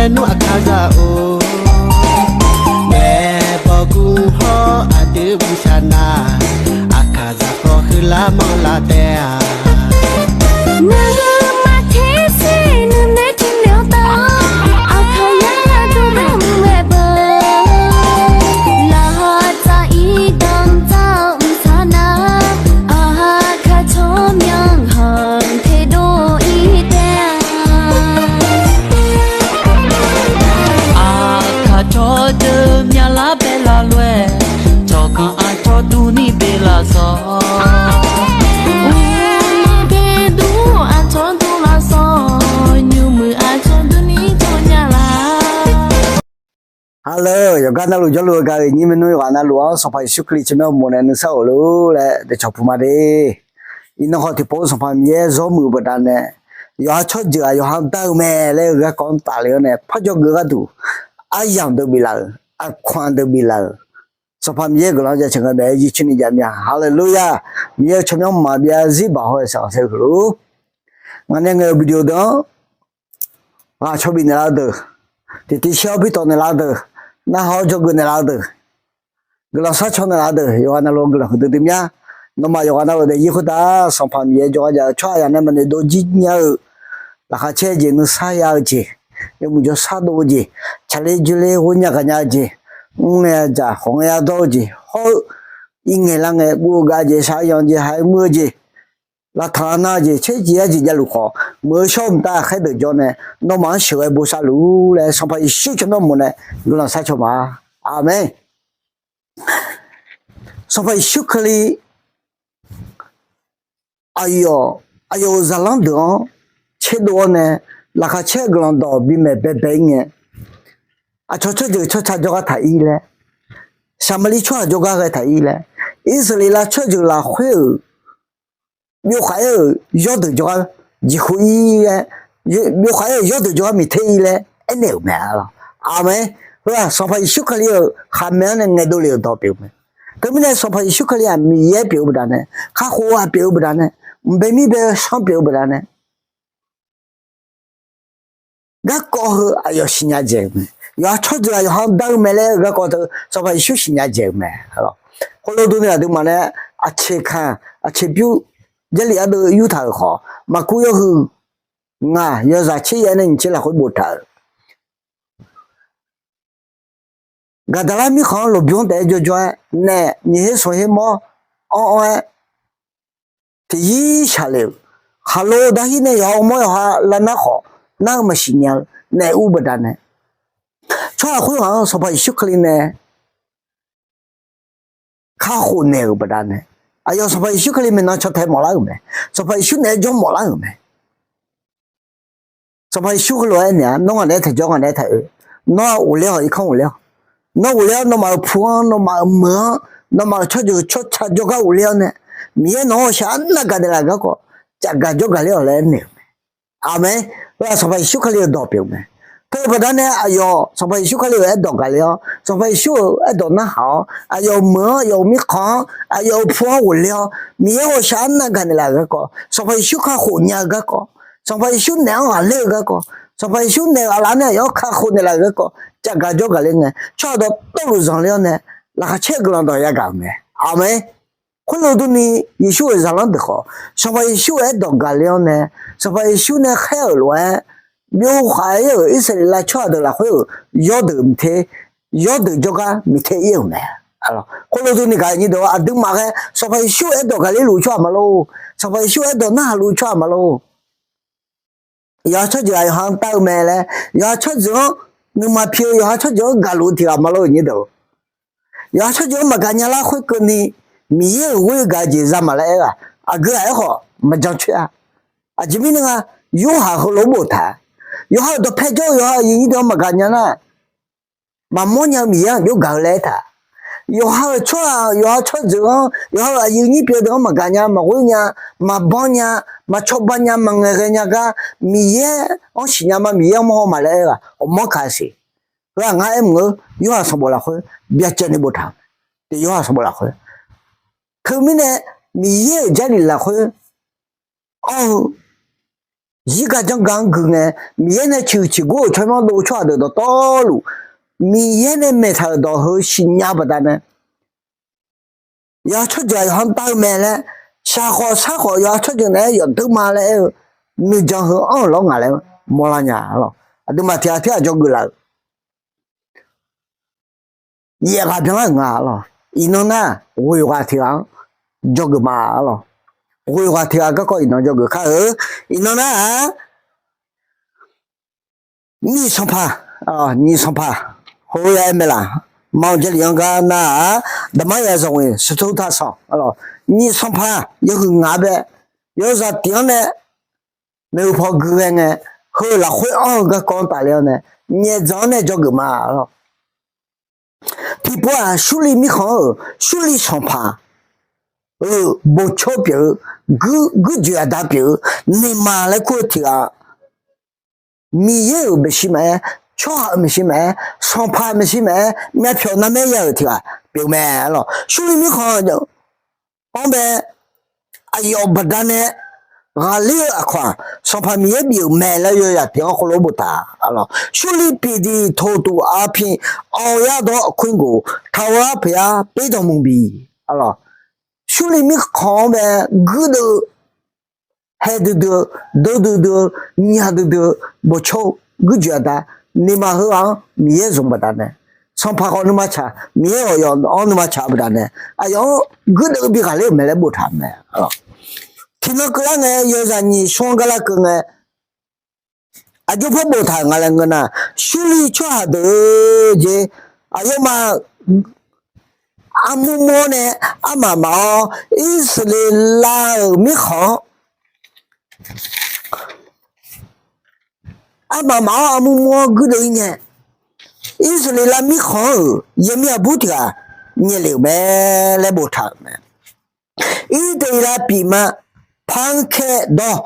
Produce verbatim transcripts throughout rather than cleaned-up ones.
Aernar Aqkaqzaq-or, ngaeq bawq guv hawr aqdui bishaq nar, Aqkaqzaq paw huiqlar manrlar taef-aq, nuima tersir nuinoeq tiqnoeq-anr taf, Aqkaq yar yar dawrmaeq beu, laqkhaq tsaq-ir danqdzaq mqtaq nar, Aqkaq tsawrmyanr khanq teudov-ir taef-a. Aqkaq tsawrdeuq myavlar bae laf lof-aer, tsawrganq aqcawq durni beq laf sawq. Uqmov dae dur aqcawq dur laf sawq, nymrmuiq aqcawq durni tsawrnya laf. Hale, yawqgar navluf jawrluf-eu gaq-euq nyir maernmr yawqghaq navluf-anr Sanqpaq Yeqsur Kali tsawrmyanr uqmov nae nuisar of lor laer daeqcawq puq ma de. Iqnan khawf tiqpov-eu Sanqpaq Miqyaer zawr muiq-eu baqdanae, yawqha tsawrjeuq-aq yawqha-anr dar-eu mae laer-eu garkawv-anr tafle-awr nae parjawr geuf gharduq, aryamq deuq biflaf-euq, aqkaq deuq biflaf-euq, Sanqpaq Miqyaer guiqlanq jaceuq ngae maeq-aer jircoer ni jav mir-a. Haleluya! Miqyaer-euq tsawrmyanr maqbyav zarzir baq haw-aer saqlaq saer huiq lor. Ngaq nae ngaeq-euq video deuq-anr ghaq caw bif naeqlaf-eu deuq, tiqtiv shir-awr bi tawq naeqlaf-eu deuq, narhaq-awr dzawgeuf naeqlaf-eu deuq, guiqlanq sharcaw naeqlaf-eu deuq, yawqghaq navluf guiqlanq huiqdui dui mir-a. Nawmaf yawqghaq navluf daefzir khoertav Sanqpaq Miqyaer jawrgar jav-eu tsawrhaq yaq nae maqnoeq dov jir nya-eu, laqkhaq caer-eu jeq, nuisar ya-eu jeq, yawmuiq jawrshar dov-eu jeq, tsaqler dzoerler ghoer nya gaqnya-eu jeq, mrngae adzaq khawf ngae yadawr-eu jeq hawr-eu, irngaeq larngae guv-eu gav jeq, shaq-eu yanq jeq, haiq muiq-eu jeq, lavtanq nar-eu jeq, tser jeq yar jeq javluf khawf, muiq-eu shawr-eu mqtav khaerdeuq jawr nae, nawmaf-anr sheuqghae bosav luf-ur laer Sanqpaq Yeqsur tsawrmyanr uqmov nae guiqlanq sharcaw ma. Aqmeq. Sanqpaq Yeqsur Kali aqyawf, aqyawf-euq zaqlanr deuq-anr tserdov-awr nae, laqkhaq caer-eu guiqlanq dawq bimaeq baebae-ir ngae, aqcawq tsawrjeuq tsawrca jawrgar taq-ir laer, Saqmaqlir tsawrhaq jawrgar ghae taq-ir laer, Irsaqleqlav tsawrjeuq lafkhoer-euq byov khaq-aer-euq yawrdeuq jawrgar jeqhu-ir laer, byov khaq-aer-euq yawrdeuq jawrgar miqter-ir laer aernaeq-euq mae. Aqmeq. Heu-aq Sanqpaq Yeqsur Kali-euq khaqmae-anr nae ngaeqdov lef-euq dawq pyeuf-eu mae. Teumirnae Sanqpaq Yeqsur Kali-aq Miqyaer pyeuf-eu baqdanae, kakhof-eu ghaq pyeuf-eu baqdanae, mqbae mir bae-eu sanr pyeuf-eu baqdanae, garkawv heu aqyawf siqnya dzaeq-euq mae. Yawqha tsawrjeuq-aq yawqha-anr dar-eu mae laer-eu garkawv teu Sanqpaq Yeqsur siqnya dzaeq-euq mae. Khoerlof durni aqduimaf nae aqceq kaq aqceq pyur Jarlif ardeuv yurtaq-euq khawf, Maqkuv yawhuiq ngaq yawzaq tser yaef nae nyiq tser lafkhoer boftaq-euq, Gaqdaqlar mirkhanq-anr lmqbymr-anr taef-aer jawrjawr-aer nae nyiq her smq her mawr anr anr-aer tiqyir shaqlef-euq, khaqlo darhir nae yawqha-eu mawr yawqha lavnar khawf nar-eu maqsiq nya-eu naef ur baqdanae, tsawrhaq khoerghaq-anr Sanqpaq Yeqsur Kali nae kakhof naeq-euq baqdanae, aqyawf Sanqpaq Yeqsur Kali maeqnan caw tae mawflar-euq mae. Sanqpaq Yeqsur naeq-aer jawr mawflar-euq mae. Sanqpaq Yeqsur heulof-aer aernaeq-a, nawr ngaq naeq-aer taeq jawr, ngaq naeq-aer taeq oe. Nawr-aq ghofler-awq, irkanr ghofler-awq. Nawr ghofler-awr nawmaf-euq pu-anr, nawmaf-euq meuq-anr, nawmaf-euq tsawrjeuq tsawrca jawrgar ghofler-awr nae, Miqyaer nawq-anr ghawqshaq arnav gaqnaeq laf-euq garkawv, cafgaq jawrgaq ler-awq laer aernaeq-euq mae. Aqmeq. Heu-aq Sanqpaq Yeqsur Kali-euq dawq pyeuf-eu mae. Teu-eu baqdanae aqyawf Sanqpaq Yeqsur Kali-euq aerdawq gaqler-awr, Sanqpaq Yeqsur-euq aerdawq narhaq-awr, aqyawf-euq meuq-anr, aqyawf-euq mirkhanq-anr, aqyawf-euq pu-anr ghofler-awr, Miqyaer ghawqshaq arnav gaqnaeq laf-euq garkawv, Sanqpaq Yeqsur kakhof nya-eu garkawv, Sanqpaq Yeqsur naeq-anr ghaqler-eu garkawv, Sanqpaq Yeqsur naeq ghaqlar nae aqyawf-anr kakhof naeq laf-euq garkawv, cafgaq jawrgaq ler ngae, tsawrhaq dawqtawvluf zanqler-awr nae, laqkhaq caer-eu guiqlanq dawq yagaq-euq mae. Aqmeq. Khoerlof durni, Yeqsur-euq zaqlanr deuq khawf, Sanqpaq Yeqsur-euq aerdawq gaqler-awr nae, Sanqpaq Yeqsur nae khaer-euq lof-aer, byov khaq-aer-euq Irsaqleqlav tsawrhaq deuq lafkhoer-euq yawrdeuq miqter, yawrdeuq jawrgar miqter ir-euq mae. Khoerlof durni gaq-eu nyir deuq-awr, aqduimaf ghae Sanqpaq Yeqsur-euq aerdawq gaqler luf tsawrhaq maqlor. Sanqpaq Yeqsur-euq aerdawq narhaq luf tsawrhaq maqlor. Yawqha tsawrjeuq-aq yawqha-anr dar-eu mae laer, yawqha tsawrjeuq-anr nuima pi-eu, yawqha tsawrjeuq-anr gaqluf-eu tiq ghaq maqlor-eu nyir deuq. Yawqha tsawrjeuq-anr maqgaq nya lar khoerkeuvni, Miqyaer-euq ghoer gaq-eu jeq za maq laer aer-aq, aqgeu ghaq-aer khawf maqjan coer-a. Aqjeq mirnae nga, Yorhaq heulof-aer boftaq-a, yawqha-euq dawqpae jawr-eu yawqha aqyuif nyir deuq-anr maqgaq nya nar, maqmawr nya-eu Miqyaer-anr byov gaq-eu laer aertaq. Yawqha-euq tsawrhaq, yawqha tsawrjeuq-anr, yawqha-euq aqyuif nyir pyeuf-eu deuq-anr maqgaq nya, maqghoer nya, maqbanr nya, maqcawba nya, maqngaeq ghae nya gar, Miqyaer-anr siqnya ma, Miqyaer-anr mawr haw ma laer aer-aq, ghawqmanr kaq siq. Heu-aq ngar aer mq-eu, Yorhaq sanqbof lafkhoer byacaevni boftaq-euq, tiq Yorhaq sanqbof lafkhoer. Teumirnae Miqyaer-euq Jarlif lafkhoer anr-eu zirgaq janrgaq-anr gui ngae, Miqyaer nae ciqhuiq ciqgor-euq tsawrmyanr dov tsawrhaq deuq dawqtawvluf, Miqyaer nae maeqtaq-euq dawq heu siqnya-eu baqdanae, yawqha tsawrjeuq-aq yawqha-anr dar-eu mae laer, shaqkhawf sharkhawf yawqha tsawrjeuq naeq-aer yawf deur ma laer aer-eu nuijan heu anr-euq lawr nga laer mawrlar nya lawq. Aqduimaf tiq ghaq tirghaq dzawgeuf laf-euq yaef ghaq byanlar-euq nga lawq. Iqnan nar, ghoeq ghaq tiq ghaq-anr dzawgeuf ma lawq. Ghoeq ghaq tiq ghaq garkawv iqnan dzawgeuf kar-eu. Iqnan nar-aq, nyiq sanqpaq, nyiq sanqpaq, heulof ya aer mae laf. Maqanr Jarlif-anr gar nar-aq, daqmar ya zanqghoeq sutur taq sanq lawq. Nyiq sanqpaq yawhuiq ngaq bae, yawzaq tif-anr nae maeqhu paw gui ghae ngae, heu lafkhoer anr-eu garkawv-anr tafler-awr nae, nyaefdzanq-anr nae dzawgeuf ma lawq. Tiqpov-aq, Surliv mirkhanq-anr-euq Surliv sanqpaq-euq boqcawq pyeuf-eu, guir, guirjoeq aqda pyeuf-eu, nuima laer kur-eu tiq ghaq, Miqyaer-euq maeqshi maqaer, tsawrhaq-euq maeqshi maqaer, sanqpaq maeqshi maqaer, myavpyawq narmaer ya-euq tiq ghaq pyeuf mae lawq. Surliv mirkhanq anr bae, aqyawf baqdanae ghaqler-eu aqkawq-aq, Sanqpaq Miqyaer bif-euq mae laer yawzaq tif-anr khoerlof boftaq lawq. Surliv pyeuf diq toqtuq arpir, anq yar dawr aqkuir gof, taqghaq-ar peuq-ar perdawq muiq bi lawq. Surliv mirkhanq-anr bae guirdeuv-eu, hae duidui-eu, deu duidui-eu, nya duidui-eu, boqcawq guirjoeq aqda, nuima heughaq-anr Miqyaer zmq baqdanae, sanqpaq khawf nuima tsaq, Miqyaer ghawqyawf-anr nuima tsaq-eu baqdanae, aqyawf-anr guirdeuv bi ghaqler-euq mae laer boftaq-euq mae. Tiqnan keuvlar ngae, yawzaq nyiq smr-anr gar larkeuv ngae, aqjox par boftaq-euq nga laer ngeur nar, Surliv tsawrhaq deuq jeq, aqyawfmaf armur mur-awr nae armaf maf-awr, Irsaqleqlav-euq mirkhanq-anr armaf maf-awr armur mur-awr guirdeuv-ir ngae, Irsaqleqlav mirkhanq-anr-euq yawmir aqbur tiq ghaq nyaefle-euq mae laer boftaq-euq mae. Irsaqleqlav pif ma, par-anr kaer dawr,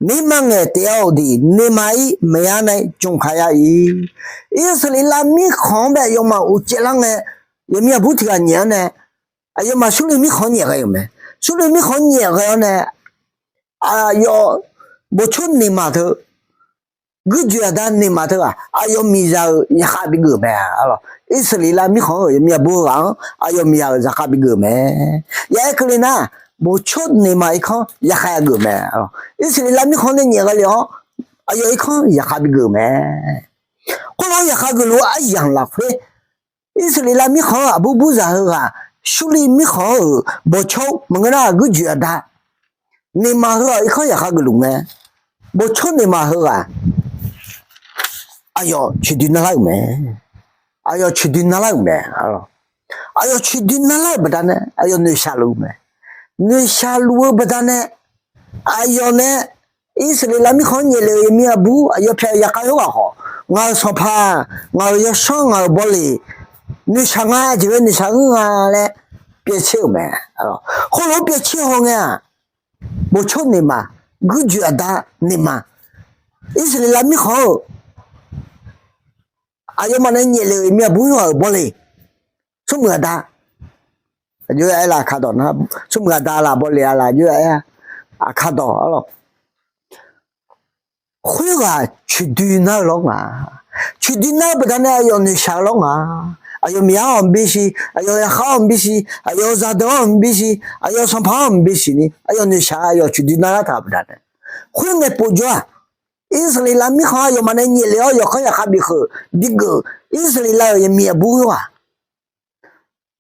mirma ngaeq taef-awr-euq diq, nuima-ir maqya nae jmq kaq ya-ir. Irsaqleqlav mirkhanq-anr bae aqyawfmaf uqcaev lar ngae, yawmir aqbur tiq ghaq nyaef-awr nae, aqyawfmaf Surliv mirkhanq-anr nyaef ghae-euq mae. Surliv mirkhanq-anr nyaef ghae-awr nae, aqyawf boqcawq nuima teu, guirjoeq aqda nuima teu-aq, aqyawf miqzaq-euq zaqkhav bigeuf-euq mae. Irsaqleqlav mirkhanq-anr-euq yawmir aqbur ghaq-anr aqyawf miqzaq-euq zaqkhav bigeuf-euq mae. Ya aer keuvle nar, boqcawq nuima irkanr zaqkhav ya geuf-euq mae. Irsaqleqlav mirkhanq-anr nae nyaef ghae le-awr, aqyawf irkanr zaqkhav bigeuf-euq mae. Khoerlof-aer zaqkhav geufluf-eu aryamq lafkhoer, Irsaqleqlav mirkhanq-anr aqbur burzaq heughaq, Surliv mirkhanq-anr-euq boqcawq maqngeur nar guirjoeq aqda nuima heughaq irkanr zaqkhav geufluf ngae, boqcawq nuima heughaq aqyawf coeqdoi narlar-euq mae. Aqyawf coeqdoi narlar-euq mae. Aqyawf coeqdoi narlar-euq baqdanae aqyawf noeqshaq luf-eu mae. Noeqshaq luf-eu baqdanae aqyawf nae Irsaqleqlav mirkhanq-anr nyaefle-euq yawmir aqbur aqyawf pyaeq zaqkhav khoerghaq khawf, ngaq-euq sanqpaq, ngaq-euq yawsanr, ngaq-euq bawleq, noeqshaq nga, aqjeq ghae noeqshaq-anr nga laer pyaev tser-euq mae. Khoerlof-aer pyaev tser haw ngae-aq, boqcawq nuima, guirjoeq aqda nuima, Irsaqleqlav mirkhanq-euq aqyawfmaf nae nyaefle-euq yawmir aqbur khoerghaq-euq bawleq, smrmuiq aqda, aqjox aer la aqkadawq nar, smrmuiq aqda laf bawleq-a laf aqjox aer-a, aqkadawq arlawq. Khoerghaq coeqdoi nar-eu lawr nga. Coeqdoi nar-eu baqdanae aqyawf noeqshaq-eu lawr nga. Aqyawf miqzaq-anr maqbi siq, aqyawf zaqkhav-anr maqbi siq, aqyawf zaqdeuq-anr maqbi siq, aqyawf sanqpaq-anr maqbi siqni aqyawf noeqshaq-eu, aqyawf coeqdoi narlar taq-euq baqdanae, khoerngae povjawr-aq, Irsaqleqlav mirkhanq aqyawfmaf nae nyaefle-awr yawqkhanr zaqkhav bikeuv bigeuf, Irsaqleqlav-euq yawmir aqbur khoerghaq,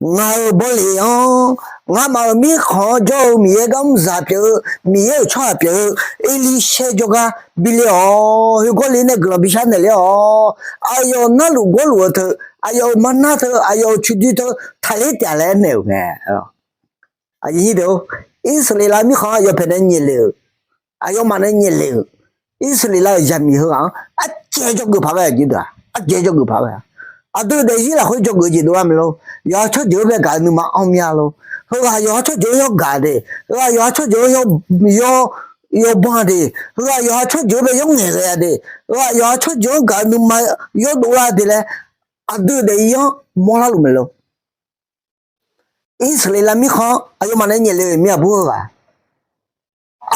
ngaq-euq bawleq-anr, ngamaf-euq mirkhanq-anr jawr-eu Miqyaer gar mr zaq pyeuf-eu, Miqyaer-euq tsawrhaq pyeuf-eu, Erlirsaer jawrgar bi le-awq. Khoergawr le nae guiqlanq bishar naeq ler-awq. Aqyawf narluf gawrluf-eu teu, aqyawf-euq marnar teu, aqyawf-euq coeqdoi teu taqler taef laer naeq-euq mae. Aqyuif nyir deuq-or, Irsaqleqlav mirkhanq-anr aqyawf pyaeq nae nyaefle-euq, aqyawfmaf nae nyaefle-euq, Irsaqleqlav-euq zaqmiq heughaq-anr ardzaeq dzawgeuf paq ghae-aq, aqdui deuq-aq, aqdui daefzir lafkhoer dzawgeuf jeq dovlar mae lor. Yawqha tsawrjeuq-anr bae gaq-eu nuima anr mya lor. Heughaq yawqha tsawrjeuq-anr yawgaq de, heughaq yawqha tsawrjeuq-anr yawban de, heughaq yawqha tsawrjeuq-anr bae yawngaeq ghae-a de, heughaq yawqha tsawrjeuq-anr gaq-eu nuima yawdovlar de laer, aqdui daefzir-anr mawrlar luf mae lor. Irsaqleqlav mirkhanq-anr aqyawfmaf nae nyaefle-euq yawmir aqbur heughaq,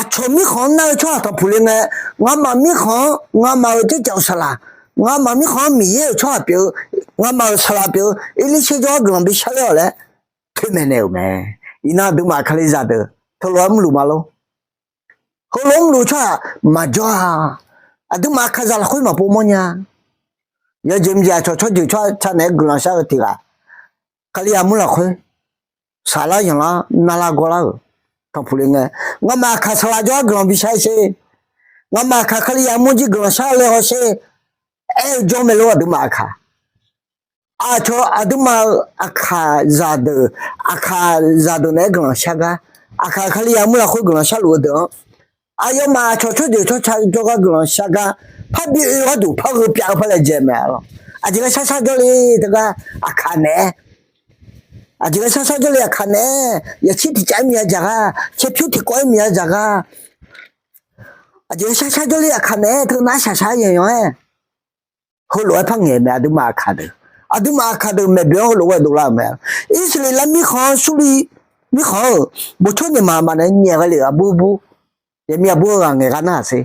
aqcawq mirkhanq-anr nar-eu tsawrhaq tanqpuq le ngae, Ngamaf mirkhanq-anr ngamaf-euq jarcaf-euq saqlaq, ngamaf mirkhanq-anr Miqyaer-euq tsawrhaq pyeuf-eu, ngamaf-euq saqlaq pyeuf-eu Erlirsaer jawrgar guiqlanq bi sharler-awq laer toeqmaeq naeq-euq mae. Iqnan aqduimaf Kalizaq deuq teulof-aer mrluf ma lor. Heulof-aer mrluf tsawrhaq maqjawr-a. Aqduimaf Kalizaq lafkhoer maqpov mawrnya. Yawjeq mqjeq aqcawq tsawrjeuq tsawrca naeq-aer guiqlanq shar-eu tiq ghaq, Kalizaq mur lafkhoer saflar yanqlar narlar gawrlar-euq tanqpuq le ngae, ngamaf aqkaq saqlaq jawrgar guiqlanq bi shar-ir sher, ngamaf aqkaq Kalizaq mur jir guiqlanq shar le haw sher, aer-eu jawr mae lor aqduimaf aqkaq. Aqcawq aqduimaf-euq aqkaq zaqdeuq, aqkaq zaqdeuq naeq-aer guiqlanq shar gar, aqkaq Kalizaq mur lafkhoer guiqlanq sharluf-eu deuq-anr, aqyawfmaf aqcawq tsawrjeuq tsawrca jawrgar guiqlanq shar gar, parbi oe gharduq par gheu pyav-eu par laejae mae lor. Aqjeq ghae shar shar jawrle teugar aqkaq naeq-aer, aqjeq ghae shar shar jawrle aqkaq naeq-aer, yaqcir tiqcav-aer miqya dzaq gar, caerpyur tiqkawv-aer miqya dzaq gar, aqjeq ghae shar shar jawrle aqkaq naeq-aer teunav shaqshaq-aer yanqyanq-aer, heulof-aer par ngaeq mae aqduimaf aqkaq deuq. Aqduimaf aqkaq deuq maeqboeq-anr heulof-aer dovlar-euq mae. Irsaqleqlav mirkhanq-anr Surliv mirkhanq-euq boqtsawr naeqmaq maf nae nyaef ghae le-euq aqbur bur, yaqmir aqbur-eu ghaq ngaeq gar nar-aq sher.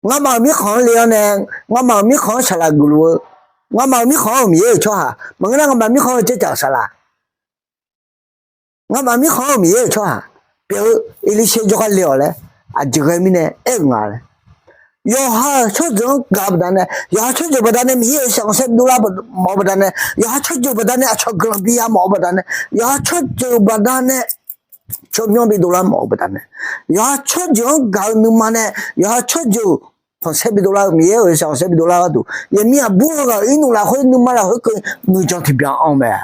Ngamaf-euq mirkhanq-anr le-awr nae, ngamaf-euq mirkhanq-anr saqlaq geufluf-eu, ngamaf-euq mirkhanq-anr-euq Miqyaer-euq tsawrhaq maqngeur nar, ngamaf mirkhanq-anr-euq jarcaf-euq saqlaq, ngamaf mirkhanq-anr-euq Miqyaer-euq tsawrhaq pyeuf-eu Erlirsaer jawrgar le-awq laer aqjeq ghae mirnae aer-eu nga laer. Yawqha-euq tsawrjeuq-anr gaq-eu baqdanae, yawqha tsawrjeuq baqdanae Miqyaer-euq shaqkhanqsaer dovlar mawf-eu baqdanae, yawqha tsawrjeuq baqdanae aqcawq guiqlanq bi ya mawf-eu baqdanae, yawqha tsawrjeuq baqdanae tsawrmyanr bi dovlar mawf-eu baqdanae, yawqha tsawrjeuq-anr gaq-eu nuima nae, yawqha tsawrjeuq khanqsaer bi dovlar-eu, Miqyaer-euq shaqkhanqsaer bi dovlar gharduq, yaqmir aqbur-eu ghaq-euq irnmq lafkhoer nuima lafkhoer keuv nuijan tiqbyan anr mae.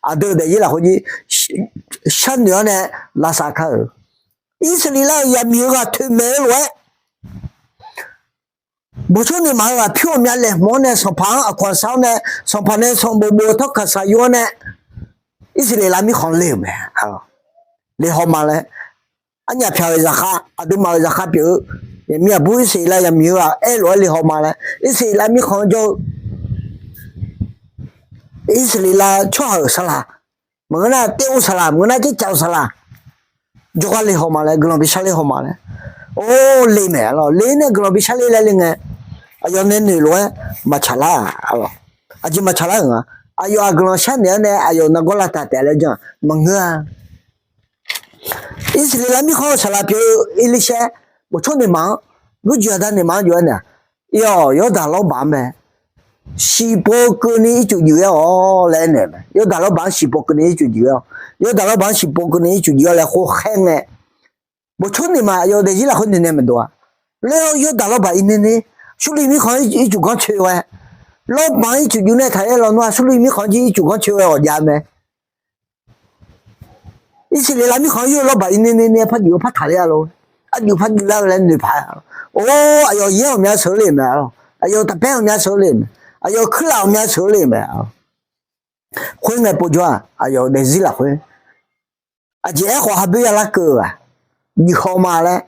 Aqdui-euq daefzir lafkhoer jir sharnoeq-awr nae lavsav kar-euq, Irsaqleqlav-euq yaqmiq-eu ghaq toeqmaeq-eu lof-aer, boqtsawr naeqmaq-eu ghaq pyur ghawqmya laeqhmq-awr nae sanqpaq-anr aqkawq aqsar-awr nae, sanqpaq nae sanqbof bof-eu tawrkaq saq yur-awr nae, Irsaqleqlav mirkhanq le-euq mae. Le haw ma laer, arnyaf pyaq-euq zaqkhav, aqduimaf-euq zaqkhav pyeuf-eu, yaqmir aqbur Irsaqleqlav yaqmiq-eu ghaq aer lof-aer le haw ma laer, Irsaqleqlav mirkhanq-anr jawr-eu Irsaqleqlav tsawrhaq-euq saqlaq, maqngeur nar, taev-eu saqlaq, maqngeur nar, tsercaf-eu saqlaq, jawrgar le haw ma laer, guiqlanq bi sharler haw ma laer, or le mae lor. Le nae guiqlanq bi sharler laer le ngae, aqyawf nae noeq lof-aer maqtsaq lar-aq lor. Aqjeq maqtsaq lar-euq nga. Aqyawf-aq guiqlanq sharnoeq-awr nae aqyawf nargawr lavtaq taef laer jan-aq maqngeur-a. Irsaqleqlav mirkhanq-euq saqlaq pyeuf-eu Erlirsaer, bof tsawrnaeq maf-anr, gurjoeq aqda naeq maf-anr jov-aer naeq-aq, ir-awq, Yawrdaq lawrbaq-anr mae, shiqpov keuvni ircuf juif-aer-awq laer aernaeq mae. Yawrdaq lawrbaq-anr shiqpov keuvni ircuf juif-aer-awq. Yawrdaq lawrbaq-anr shiqpov keuvni ircuf juif-awr laer khoer khaer ngae, bof tsawrnaeq maf aqyawf daefzir lafkhoer nuinae maqdov-a. Laer-awr Yawrdaq lawrbaq irnae nae, Surliv mirkhanq ircuf ganr coe ghae, lawrbaq-anr ircuf juif nae taqler lawnmr-aq, Surliv mirkhanq jir ircuf ganr coe ghae ghawqjav mae. Irsaqleqlav mirkhanq-anr yur-eu lawrbaq irnae nae nae parjuif-eu par taqler-a lor. Arjuif par juif lar-eu laer noeqpaq-a. Or, aqyawf yaer ghawqmya sheuq-eu le mae-a lor. Aqyawf taqpaer ghawqmya sheuq-eu le mae. Aqyawf kuirlaf ghawqmya sheuq-eu le mae-a lor. Khoerngae povjawr-aq, aqyawf-euq daefzir lafkhoer aqjeq aerkhawf ha boer yalar keuv-eu-aq, juif haw ma laer,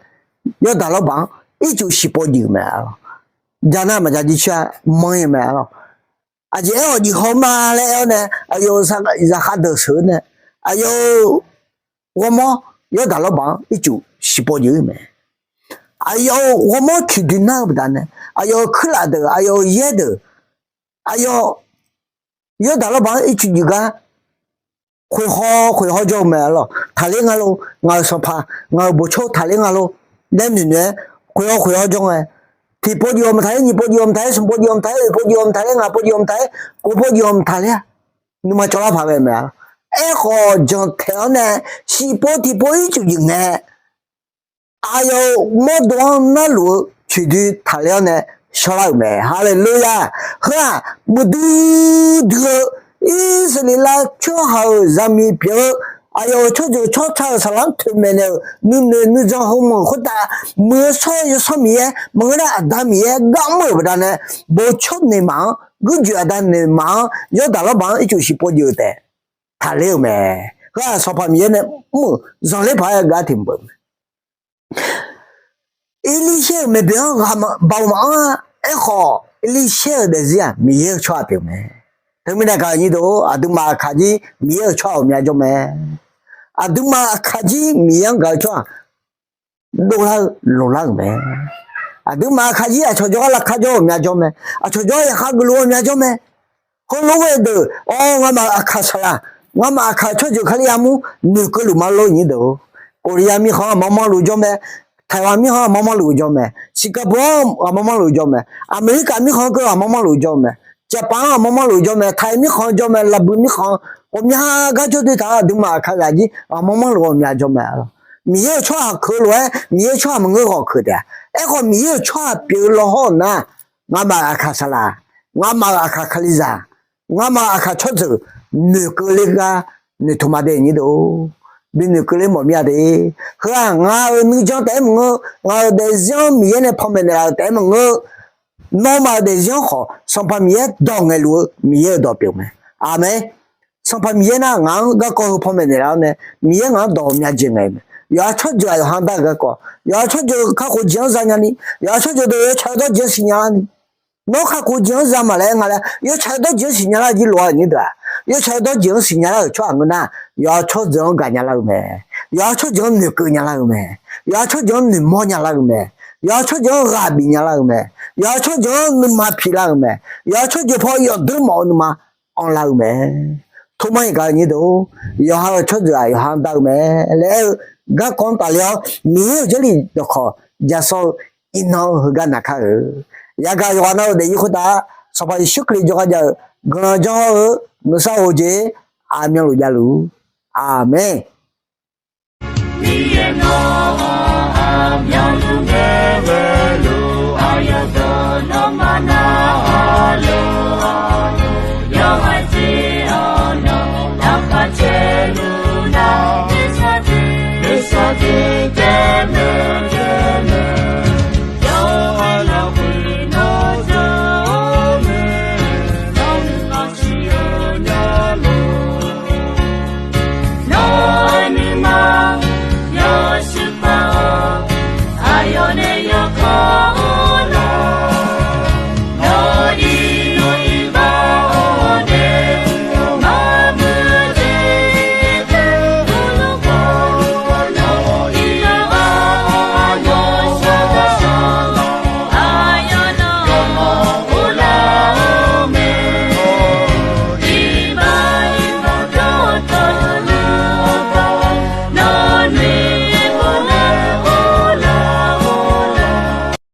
Yawrdaq lawrbaq-anr ircuf shiqpov juif mae-a lor. Ja nar maqja jircoer-a, manr-ir mae-a lor. Aqjeq aerkhawf juif haw ma laer aer-awr nae, aqyawf-euq zaqkhav deuq sheuq-eu nae, aqyawf-euq ghawrmawr Yawrdaq lawrbaq-anr ircuf shiqpov juif-ir mae. Aqyawf-euq ghawrmawr ciqdui nar-eu baqdanae, aqyawf-euq kuirlaf deuq, aqyawf-euq yaer deuq, aqyawf Yawrdaq lawrbaq-anr ircuf juif gar khoeqhaw khoeqhaw jawr-eu mae-a lor. Taqler nga lor, ngaq-euq sanqpaq, ngaq-euq bof tsawr taqler nga lor laer noeqnoeq-aer khoeqhaw khoeqhaw jawr ngae, tiqpov juif-awq maqtaqler, nyiqpov juif-awq maqtaqler, smqpov juif-awq maqtaqler, oeqpov juif-awq maqtaqler, ngaqpov juif-awq maqtaqler-a, nuima cawvlar paq ghae mae-a lor. Aerkhawf jantaeq-awr nae shiqpov tiqpov ircuf juif ngae, aqyawf-euq mawrdo-anr narluf-eu coeqdoi taqler-awr nae shawrlar-euq mae. Haleluya! Heu-aq muiqdui dui-eu Irsaqleqlav tsawrhaq-euq zaqmiq pyeuf-eu, aqyawf-euq tsawrjeuq tsawrca-euq saqlaq-anr toeqmaeq naeq-euq nuinoeq nuijan heu manq khoertav muiq-eu shawr-eu Yawsanr Miqyaer maqngeur nar, Aqda Miqyaer gar mr-euq baqdanae, bof tsawrnaeq maf-anr, gurjoeq aqda naeq maf-anr, Yawrdaq lawrbaq-anr ircuf shiqpov jeq-eu taef taqler-euq mae. Heu-aq Sanqpaq Miqyaer nae mr-euq zanqler paq-aer gar tiq mq-eu mae. Erlirsaer-euq maeqboeq-anr ghaq baoq maqanr-a. Aerkhawf Erlirsaer-euq daefzir-aq Miqyaer-euq tsawrhaq pyeuf mae. Teumirnae gaq-eu nyir deuq-or, aqduimaf aqkaq jir Miqyaer-euq tsawrhaq ghawqmya jawr mae. Aqduimaf aqkaq jir Miqyaer-anr gaq-eu tsawrhaq dovlar-eu loqlar-euq mae. Aqduimaf aqkaq jir aqcawq jawrgar laqkhaq jawr-eu ghawqmya jawr mae. Aqcawq jawrgar yaqkhav geufluf-eu ghawqmya jawr mae. Heulof-aer deuq-awr, ngamaf aqkaq saqlaq, ngamaf aqkaq tsawrjeuq Kali yamur noeqkeuvluf ma lor nyir deuq-or. Korea mirkhanq-anr aqmanr manrluf jawr mae. Taiwan mirkhanq-anr aqmanr manrluf jawr mae. Singapore-anr aqmanr manrluf jawr mae. America mirkhanq-anr keuv aqmanr manrluf jawr mae. Japan-anr aqmanr manrluf jawr mae. Taiq mirkhanq jawr mae. Laqbuiq mirkhanq ghawqmya gar jawrdoe taq-awr, aqduimaf aqkaq zaqjir aqmanr manrluf ghawqmya jawr mae. Miqyaer-euq tsawrhaq keuv lof-aer, Miqyaer-euq tsawrhaq maqngeur ghawq keuv taef-a. Aerkhawf, Miqyaer-euq tsawrhaq pyeuf-eu lawhawr-eu nar, ngamaf aqkaq saqlaq, ngamaf-euq aqkaq Kalizaq, ngamaf-euq aqkaq tsawrjeuq noeqkeuvle gar noeqtmq ma de nyir deuq-or. Bi noeqkeuvle mawf mir-a de. Heu-aq, ngaq-euq nuijan taef-aer maqngeur, ngaq-euq daefzir-anr Miqyaer nae panmaeq naeqlaf-euq taef-aer maqngeur, nawmaf-euq daefzir-anr khawf Sanqpaq Miqyaer dawq ngaeqluf-eu Miqyaer-euq dawq pyeuf mae. Aqmeq. Sanqpaq Miqyaer nar ngaq-anr garkawv heu panmaeq naeqlaf-awr nae, Miqyaer ngaq-anr dawq ghawqmya jeq ngaeq-eu mae. Yawqha tsawrjeuq-aq yawqha-anr dar-eu garkawv, yawqha tsawrjeuq kakhof jeq-anr zanya ni, yawqha tsawrjeuq deuq yawtsaq-eu dawrjeq-anr siqnya lar ni. Nawr kakhof jeq-anr za maqlaer nga laer, yawtsaq-eu dawrjeq-anr siqnya lar jir lof-aer nyir deuq-aq, yawtsaq-eu dawrjeq-anr siqnya lar-euq tsawrhaq ngeur nar, yawqha tsawrjeuq-anr gaqnya lar-eu mae. Yawqha tsawrjeuq-anr noeqkeuv nya lar-eu mae. Yawqha tsawrjeuq-anr noeqmawr nya lar-eu mae. Yawqha tsawrjeuq-anr ghaq bif nya lar-eu mae. Yawqha tsawrjeuq-anr nuima piq lar-eu mae. Yawqha tsawrjeuq paw yawqdui mawf-eu nuima anr lar-eu mae. Tormar-iq gaq-eu nyir deuq-or, yawqha-euq tsawrjeuq-aq yawqha-anr dar-eu mae laer aer-eu garkawv-anr tafler-awr, Miqyaer-euq Jarlif dawqkawq jasawr-eu iqnan-eu heugar naqkar-euq yagaq yawqghaq nav-eu daefzir khoertav Sanqpaq Yeqsur Kali jawrgar jav-eu guiqlanq janr hawr-eu nuisar of-eu jeq aqmyanluf javluf. Aqmeq. Miqyaer nawr